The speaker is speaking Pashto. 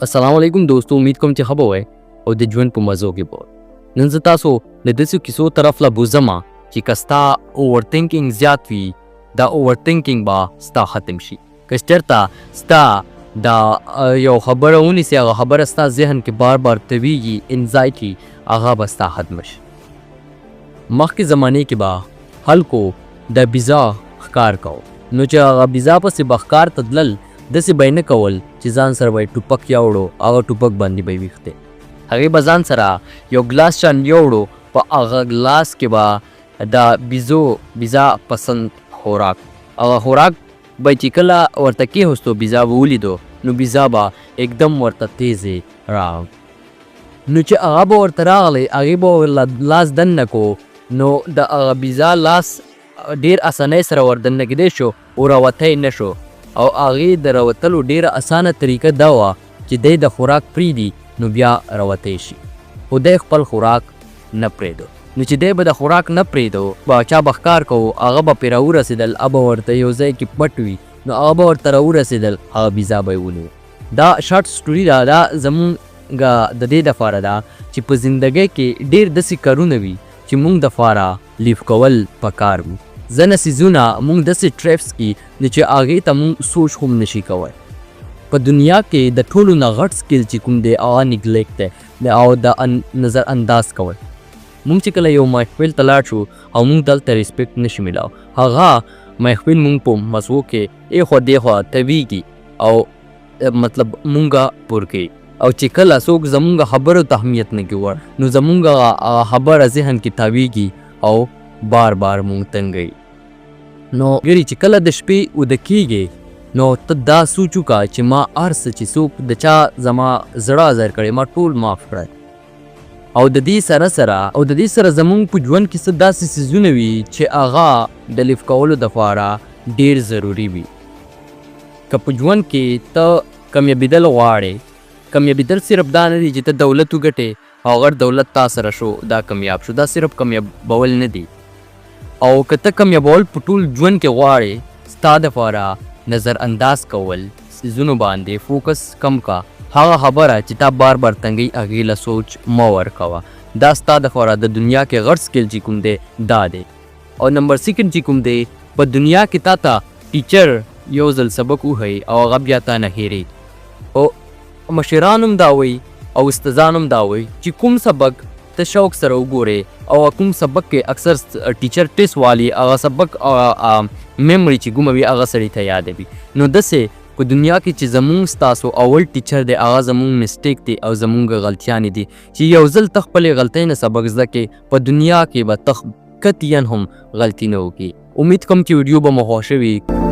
السلام علیکم دوستو، امید کوم چې ښه به وئ او د ژوند په مزو کې به. نن زه تاسو د داسې کیسو طرف له بوځم چې که ستا اوور تینکینګ زیات وي، دا اوور تینکینګ به ستا ختم شي. که چېرته ستا دا یو خبره ونیسي، هغه خبره ستا ذهن کې بار بار تویږي، انزایټي هغه به ستا ختم شي. مخکې زمانې کې به خلکو د بیزا ښکار کو، نو چې هغه بیزا پسې به ښکار ته تلل، داسې به یې نه کول چې ځان سره به یې ټوپک یوړو، هغه ټوپک باندې به یې ویښتی. هغې به ځان سره یو ګلاس شان یوړو، په هغه ګلاس کې به د بیزو بیزا پسند خوراک، هغه خوراک به چې کله ورته کېښوستو، بیزا به ولیدو، نو بیزا به एकदम ورته تیزې راغله. نو چې هغه به ورته راغلی، هغې به ورله لاس دننه کو، نو د هغه بیزا لاس ډیر اسانۍ سره ور دننه کېدی شو او راوتی نه شو. او هغې د راوتلو ډیره اسانه طریقه دا وه چې دی د خوراک پرېږدي، نو بیا راوتی شي، خو دی خپل خوراک نه پرېږدو. نو چې دی به د خوراک نه پرېږدو، به چا به ښکار کوو، هغه به پرې راورسېدل، هغه به ورته یو ځای کې پټ وي، نو هغه به ورته راورسېدل، هغه بیزا به یې ونیو. دا شارټ سټوري ده، دا زمونږ د دې دپاره ده چې په زندګۍ کې ډېر داسې کارونه وي چې مونږ دپاره لیف کول پکار وي. ځنه څیزونه مونږ داسې ټریپس کی نو چې هغې ته مونږ سوچ هم نشي کوی. په دنیا کې د ټولو نه غټ سکیل چې کوم دی، هغه نګلیکټ دی او د نظر انداز کول. مونږ چې کله یو محفل ته لاړ شو او مونږ دلته ریسپیکټ نشي میلاو، هغه محفل مونږ په مزغو کې ایخوا دیخوا تویږي او مطلب مونږه پور کوي. او چې کله څوک زمونږ خبرو ته اهمیت نه کوي، نو زمونږ هغه خبره ذهن کې تاویږي او بار بار مونږ تنګوي. نو ګری چې کله د شپې اوده کیږي، نو ته دا سوچ وکړه چې ما هر څه چې څوک د چا زما زړه ازار کړی، ما ټول معاف کړی. او د دې سره زمونږ په ژوند کې څه داسې څیزونه وي چې هغه د لیف کولو دپاره ډیر ضروري وي. که په ژوند کې ته کامیابېدل غواړې، کامیابېدل صرف دا نه دي چې ته دولت وګټې او غټ دولت تا سره شو، دا کامیاب شو. دا صرف کامیابول نه دي. او که ته کامیابول په ټول ژوند کې غواړې، ستا دپاره نظر انداز کول، څیزونو باندې فوکس کم کا، هغه خبره چې تا بار بار تنګوي، هغې له سوچ مه ورکوه. دا ستا دپاره د دنیا کې غټ سکیل چې کوم دی، دا دی. او نمبر سیکنډ چې کوم دی، په دنیا کې تا ته ټیچر یو ځل سبق وښیي او هغه بیا تا نه هېرېږي. او مشران هم دا وایي او استادان هم دا وایي چې کوم سبق ته شوق سره وګورې او کوم سبق کې اکثر ټیچر ټیس والی، هغه سبق میموري چې کومه وي، هغه سړي ته یادوي. نو داسې په دنیا کې چې زمونږ ستاسو اول ټیچر دی، هغه زمونږ مسټیک دی او زمونږ غلطیانې دي. چې یو ځل ته خپلې غلطۍ نه سبق زده کړې، په دنیا کې به ته قطعا هم غلطي نه وکړي. امید کوم چې ویډیو به مو خوښه وي.